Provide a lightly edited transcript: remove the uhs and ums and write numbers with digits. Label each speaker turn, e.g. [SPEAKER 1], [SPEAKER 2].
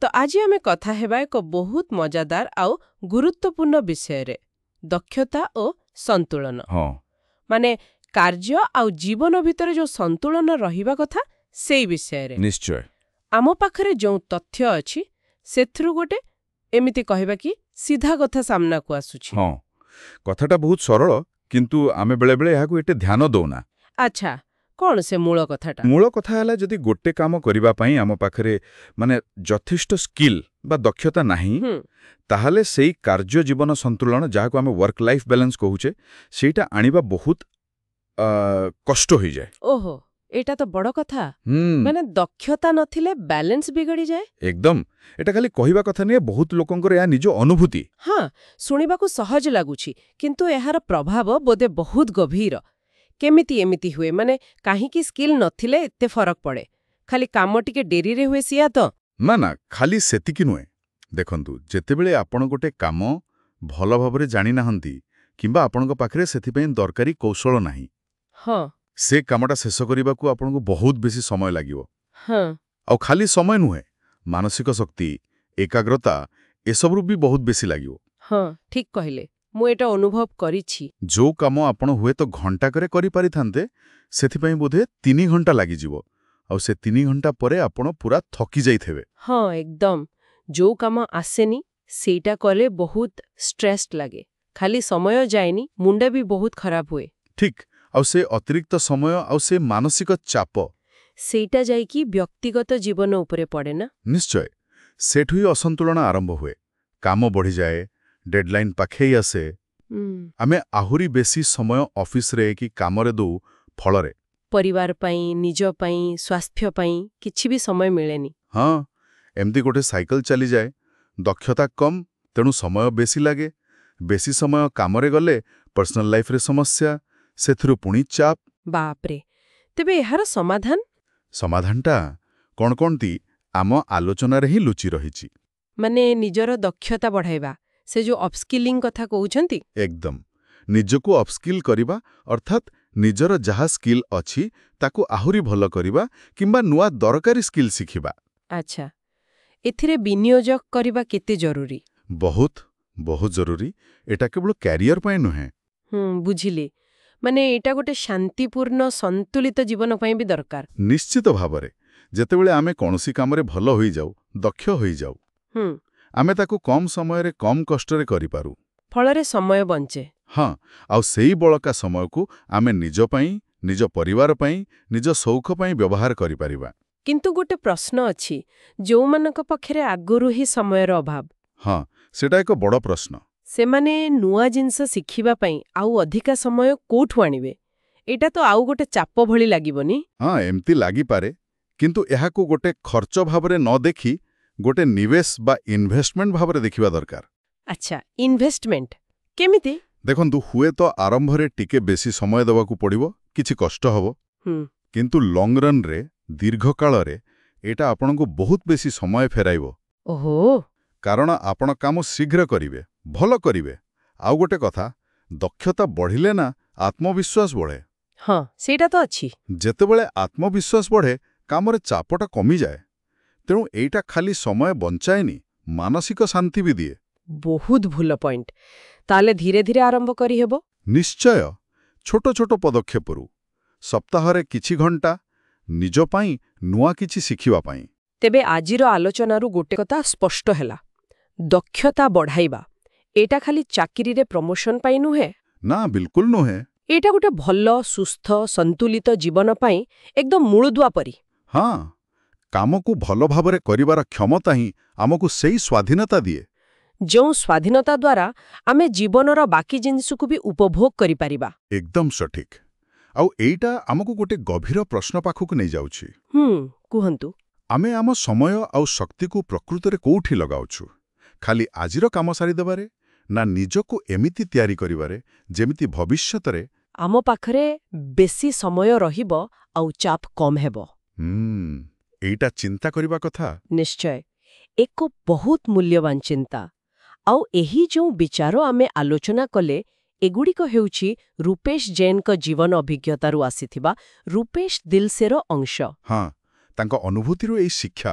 [SPEAKER 1] ତ ଆଜି ଆମେ କଥା ହେବା ଏକ ବହୁତ ମଜାଦାର ଆଉ ଗୁରୁତ୍ୱପୂର୍ଣ୍ଣ ବିଷୟରେ, ଦକ୍ଷତା ଓ ସନ୍ତୁଳନ।
[SPEAKER 2] ହଁ।
[SPEAKER 1] ମାନେ କାର୍ଯ୍ୟ ଆଉ ଜୀବନ ଭିତରେ ଯୋଉ ସନ୍ତୁଳନ ରହିବା କଥା, ସେଇ ବିଷୟରେ।
[SPEAKER 2] ନିଶ୍ଚୟ।
[SPEAKER 1] ଆମ ପାଖରେ ଯୋଉ ତଥ୍ୟ ଅଛି, ସେଥିରୁ ଗୋଟେ ଏମିତି କହିବା କି ସିଧା କଥା ସାମ୍ନାକୁ ଆସୁଛି।
[SPEAKER 2] ହଁ, କଥାଟା ବହୁତ ସରଳ, କିନ୍ତୁ ଆମେ ବେଳେବେଳେ ଏହାକୁ ଏତେ ଧ୍ୟାନ ଦଉନା।
[SPEAKER 1] ଆଚ୍ଛା, କଣ ସେ ମୂଳ କଥାଟା?
[SPEAKER 2] ମୂଳ କଥା ହେଲା, ଯଦି ଗୋଟେ କାମ କରିବା ପାଇଁ ଆମ ପାଖରେ ମାନେ ଯଥେଷ୍ଟ ସ୍କିଲ୍ ବା ଦକ୍ଷତା ନାହିଁ, ତାହେଲେ ସେଇ କାର୍ଯ୍ୟ ଜୀବନ ସନ୍ତୁଳନ, ଯାହାକୁ ଆମେ ୱାର୍କ ଲାଇଫ୍ ବାଲାନ୍ସ କହୁଛେ, ସେଇଟା ଆଣିବା ବହୁତ କଷ୍ଟ ହୋଇଯାଏ।
[SPEAKER 1] ଓହୋ, ଏଇଟା ତ ବଡ଼ କଥା। ମାନେ ଦକ୍ଷତା ନଥିଲେ ବାଲାନ୍ସ ବିଗଡ଼ିଯାଏ।
[SPEAKER 2] ଏକଦମ। ଏଟା ଖାଲି କହିବା କଥା ନୁହେଁ, ବହୁତ ଲୋକଙ୍କର ଏହା ନିଜ ଅନୁଭୂତି।
[SPEAKER 1] ହଁ, ଶୁଣିବାକୁ ସହଜ ଲାଗୁଛି, କିନ୍ତୁ ଏହାର ପ୍ରଭାବ ବୋଧେ ବହୁତ ଗଭୀର। କେମିତି ଏମିତି ହୁଏ? ମାନେ କାହିଁକି ସ୍କିଲ୍ ନଥିଲେ ଏତେ ଫରକ ପଡ଼େ? ଖାଲି କାମ ଟିକେ ଡେରିରେ ହୁଏ, ସିଆ ତ?
[SPEAKER 2] ନା ନା, ଖାଲି ସେତିକି ନୁହେଁ। ଦେଖନ୍ତୁ, ଯେତେବେଳେ ଆପଣ ଗୋଟେ କାମ ଭଲ ଭାବରେ ଜାଣିନାହାନ୍ତି କିମ୍ବା ଆପଣଙ୍କ ପାଖରେ ସେଥିପାଇଁ ଦରକାରୀ କୌଶଳ ନାହିଁ, ସେ କାମଟା ଶେଷ କରିବାକୁ ଆପଣଙ୍କୁ ବହୁତ ବେଶୀ ସମୟ ଲାଗିବ। ଆଉ ଖାଲି ସମୟ ନୁହେଁ, ମାନସିକ ଶକ୍ତି, ଏକାଗ୍ରତା, ଏସବୁରୁ ବି ବହୁତ ବେଶୀ ଲାଗିବ।
[SPEAKER 1] ହଁ, ଠିକ୍ କହିଲେ। ମୁଁ ଏଇଟା ଅନୁଭବ କରିଛି।
[SPEAKER 2] ଯୋଉ କାମ ଆପଣ ହୁଏତ ଘଣ୍ଟାକରେ କରିପାରିଥାନ୍ତେ, ସେଥିପାଇଁ ବୋଧେ 3 ଘଣ୍ଟା ଲାଗିଯିବ। ଆଉ ସେ 3 ଘଣ୍ଟା ପରେ ଆପଣ ପୁରା ଥକି ଯାଇଥିବେ।
[SPEAKER 1] ହଁ, ଏକଦମ। ଯୋଉ କାମ ଆସେନି, ସେଇଟା କଲେ ବହୁତ ଷ୍ଟ୍ରେସ୍ଡ ଲାଗେ। ଖାଲି ସମୟ ଯାଏନି, ମୁଣ୍ଡ ବି ବହୁତ ଖରାପ ହୁଏ।
[SPEAKER 2] ଠିକ୍। ଆଉ ସେ ଅତିରିକ୍ତ ସମୟ ଆଉ ସେ ମାନସିକ ଚାପ,
[SPEAKER 1] ସେଇଟା ଯାଇକି ବ୍ୟକ୍ତିଗତ ଜୀବନ ଉପରେ ପଡ଼େ ନା?
[SPEAKER 2] ନିଶ୍ଚୟ। ସେଠୁ ହିଁ ଅସନ୍ତୁଳନ ଆରମ୍ଭ ହୁଏ। କାମ ବଢ଼ିଯାଏ, ଡେଡଲାଇନ୍ ପାଖେଇ ଆସେ, ଆମେ ଆହୁରି ବେଶୀ ସମୟ ଅଫିସରେ କି କାମରେ ଦଉ। ଫଳରେ
[SPEAKER 1] ପରିବାର ପାଇଁ, ନିଜ ପାଇଁ, ସ୍ୱାସ୍ଥ୍ୟ ପାଇଁ କିଛି ବି ସମୟ ମିଳେନି।
[SPEAKER 2] ହଁ, ଏମିତି ଗୋଟେ ସାଇକେଲ ଚାଲିଯାଏ। ଦକ୍ଷତା କମ୍, ତେଣୁ ସମୟ ବେଶୀ ଲାଗେ। ବେଶୀ ସମୟ କାମରେ ଗଲେ ପର୍ସନାଲ ଲାଇଫରେ ସମସ୍ୟା, ସେଥିରୁ ପୁଣି ଚାପ।
[SPEAKER 1] ବାପରେ! ତେବେ ଏହାର ସମାଧାନ?
[SPEAKER 2] ସମାଧାନଟା କଣ କଣତି ଆମ ଆଲୋଚନାରେ ହିଁ ଲୁଚି ରହିଛି।
[SPEAKER 1] ମାନେ ନିଜର ଦକ୍ଷତା ବଢ଼ାଇବା, ସେ ଯୋଉ ଅପସ୍କିଲିଂ କଥା କହୁଛନ୍ତି?
[SPEAKER 2] ଏକଦମ। ନିଜକୁ ଅପସ୍କିଲ୍ କରିବା, ଅର୍ଥାତ୍ ନିଜର ଯାହା ସ୍କିଲ୍ ଅଛି ତାକୁ ଆହୁରି ଭଲ କରିବା କିମ୍ବା ନୂଆ ଦରକାରୀ ସ୍କିଲ୍ ଶିଖିବା।
[SPEAKER 1] ଆଚ୍ଛା, ଏଥିରେ ବିନିଯୋଗ କରିବା କେତେ ଜରୁରୀ?
[SPEAKER 2] ବହୁତ ବହୁତ ଜରୁରୀ। ଏଟା କେବଳ କ୍ୟାରିୟର ପାଇଁ ନୁହେଁ।
[SPEAKER 1] ବୁଝିଲି। ମାନେ ଏଇଟା ଗୋଟେ ଶାନ୍ତିପୂର୍ଣ୍ଣ, ସନ୍ତୁଳିତ ଜୀବନ ପାଇଁ ବି ଦରକାର।
[SPEAKER 2] ନିଶ୍ଚିତ ଭାବରେ। ଯେତେବେଳେ ଆମେ କୌଣସି କାମରେ ଭଲ ହୋଇଯାଉ, ଦକ୍ଷ ହୋଇଯାଉ, ଆମେ ତାକୁ କମ୍ ସମୟରେ, କମ୍ କଷ୍ଟରେ କରିପାରୁ।
[SPEAKER 1] ଫଳରେ ସମୟ ବଞ୍ଚେ।
[SPEAKER 2] ହଁ, ଆଉ ସେଇ ବଳକା ସମୟକୁ ଆମେ ନିଜ ପାଇଁ, ନିଜ ପରିବାର ପାଇଁ, ନିଜ ସଉକ ପାଇଁ ବ୍ୟବହାର କରିପାରିବା।
[SPEAKER 1] କିନ୍ତୁ ଗୋଟେ ପ୍ରଶ୍ନ ଅଛି। ଯୋଉମାନଙ୍କ ପାଖରେ ଆଗରୁ ହିଁ ସମୟର ଅଭାବ,
[SPEAKER 2] ହଁ, ସେଟା ଏକ ବଡ଼ ପ୍ରଶ୍ନ।
[SPEAKER 1] ସେମାନେ ନୂଆ ଜିନିଷ ଶିଖିବା ପାଇଁ ଆଉ ଅଧିକା ସମୟ କୋଉଠୁ ଆଣିବେ? ଏଇଟା ତ ଆଉ ଗୋଟେ ଚାପ ଭଳି ଲାଗିବନି?
[SPEAKER 2] ହଁ, ଏମିତି ଲାଗିପାରେ। କିନ୍ତୁ ଏହାକୁ ଗୋଟେ ଖର୍ଚ୍ଚ ଭାବରେ ନ ଦେଖି ଗୋଟେ ନିବେଶ ବା ଇନଭେଷ୍ଟମେଣ୍ଟ ଭାବରେ ଦେଖିବା ଦରକାର।
[SPEAKER 1] ଆଚ୍ଛା, ଇନଭେଷ୍ଟମେଣ୍ଟ। କେମିତି?
[SPEAKER 2] ଦେଖନ୍ତୁ, ହୁଏତ ଆରମ୍ଭରେ ଟିକେ ବେଶୀ ସମୟ ଦେବାକୁ ପଡ଼ିବ, କିଛି କଷ୍ଟ ହେବ, କିନ୍ତୁ ଲଙ୍ଗ ରନ୍ରେ, ଦୀର୍ଘକାଳରେ ଏଇଟା ଆପଣଙ୍କୁ ବହୁତ ବେଶୀ ସମୟ ଫେରାଇବ। କାରଣ ଆପଣ କାମ ଶୀଘ୍ର କରିବେ, ଭଲ କରିବେ। ଆଉ ଗୋଟେ କଥା, ଦକ୍ଷତା ବଢ଼ିଲେ ନା ଆତ୍ମବିଶ୍ୱାସ ବଢ଼େ।
[SPEAKER 1] ହଁ, ସେଇଟା ତ ଅଛି।
[SPEAKER 2] ଯେତେବେଳେ ଆତ୍ମବିଶ୍ୱାସ ବଢ଼େ, କାମରେ ଚାପଟା କମିଯାଏ। ତେଣୁ ଏଇଟା ଖାଲି ସମୟ ବଞ୍ଚାଏନି, ମାନସିକ ଶାନ୍ତି ବି ଦିଏ।
[SPEAKER 1] ବହୁତ ଭଲ ପଏଣ୍ଟ। ତାହେଲେ ଧୀରେ ଧୀରେ ଆରମ୍ଭ କରିହେବ?
[SPEAKER 2] ନିଶ୍ଚୟ। ଛୋଟ ଛୋଟ ପଦକ୍ଷେପରୁ, ସପ୍ତାହରେ କିଛି ଘଣ୍ଟା ନିଜ ପାଇଁ ନୂଆ କିଛି ଶିଖିବା ପାଇଁ।
[SPEAKER 1] ତେବେ ଆଜିର ଆଲୋଚନାରୁ ଗୋଟେ କଥା ସ୍ପଷ୍ଟ ହେଲା, ଦକ୍ଷତା ବଢ଼ାଇବା ଏଇଟା ଖାଲି ଚାକିରିରେ ପ୍ରମୋସନ ପାଇଁ ନୁହେଁ।
[SPEAKER 2] ନା, ବିଲକୁଲ ନୁହେଁ।
[SPEAKER 1] ଏଇଟା ଗୋଟେ ଭଲ, ସୁସ୍ଥ, ସନ୍ତୁଳିତ ଜୀବନ ପାଇଁ ଏକଦମ ମୂଳଦୁଆ ପରି।
[SPEAKER 2] ହଁ, କାମକୁ ଭଲ ଭାବରେ କରିବାର କ୍ଷମତା ହିଁ ଆମକୁ ସେଇ ସ୍ୱାଧୀନତା ଦିଏ,
[SPEAKER 1] ଯେଉଁ ସ୍ୱାଧୀନତା ଦ୍ୱାରା ଆମେ ଜୀବନର ବାକି ଜିନିଷକୁ ବି ଉପଭୋଗ କରିପାରିବା।
[SPEAKER 2] ଏକଦମ ସଠିକ୍। ଆଉ ଏଇଟା ଆମକୁ ଗୋଟେ ଗଭୀର ପ୍ରଶ୍ନ ପାଖକୁ ନେଇଯାଉଛି।
[SPEAKER 1] କୁହନ୍ତୁ।
[SPEAKER 2] ଆମେ ଆମ ସମୟ ଆଉ ଶକ୍ତିକୁ ପ୍ରକୃତରେ କୋଉଠି ଲଗାଉଛୁ? ଖାଲି ଆଜିର କାମ ସାରିଦେବାରେ, ନା ନିଜକୁ ଏମିତି ତିଆରି କରିବାରେ ଯେମିତି ଭବିଷ୍ୟତରେ
[SPEAKER 1] ଆମ ପାଖରେ ବେଶୀ ସମୟ ରହିବ ଆଉ ଚାପ କମ୍ ହେବ?
[SPEAKER 2] ଏଇଟା ଚିନ୍ତା କରିବା କଥା।
[SPEAKER 1] ନିଶ୍ଚୟ, ଏକ ବହୁତ ମୂଲ୍ୟବାନ ଚିନ୍ତା। ଆଉ ଏହି ଯେଉଁ ବିଚାର ଆମେ ଆଲୋଚନା କଲେ, ଏଗୁଡ଼ିକ ହେଉଛି ରୂପେଶ ଜୈନଙ୍କ ଜୀବନ ଅଭିଜ୍ଞତାରୁ ଆସିଥିବା ରୂପେଶ ଦିଲସେର ଅଂଶ।
[SPEAKER 2] ହଁ, ତାଙ୍କ ଅନୁଭୂତିରୁ ଏଇ ଶିକ୍ଷା।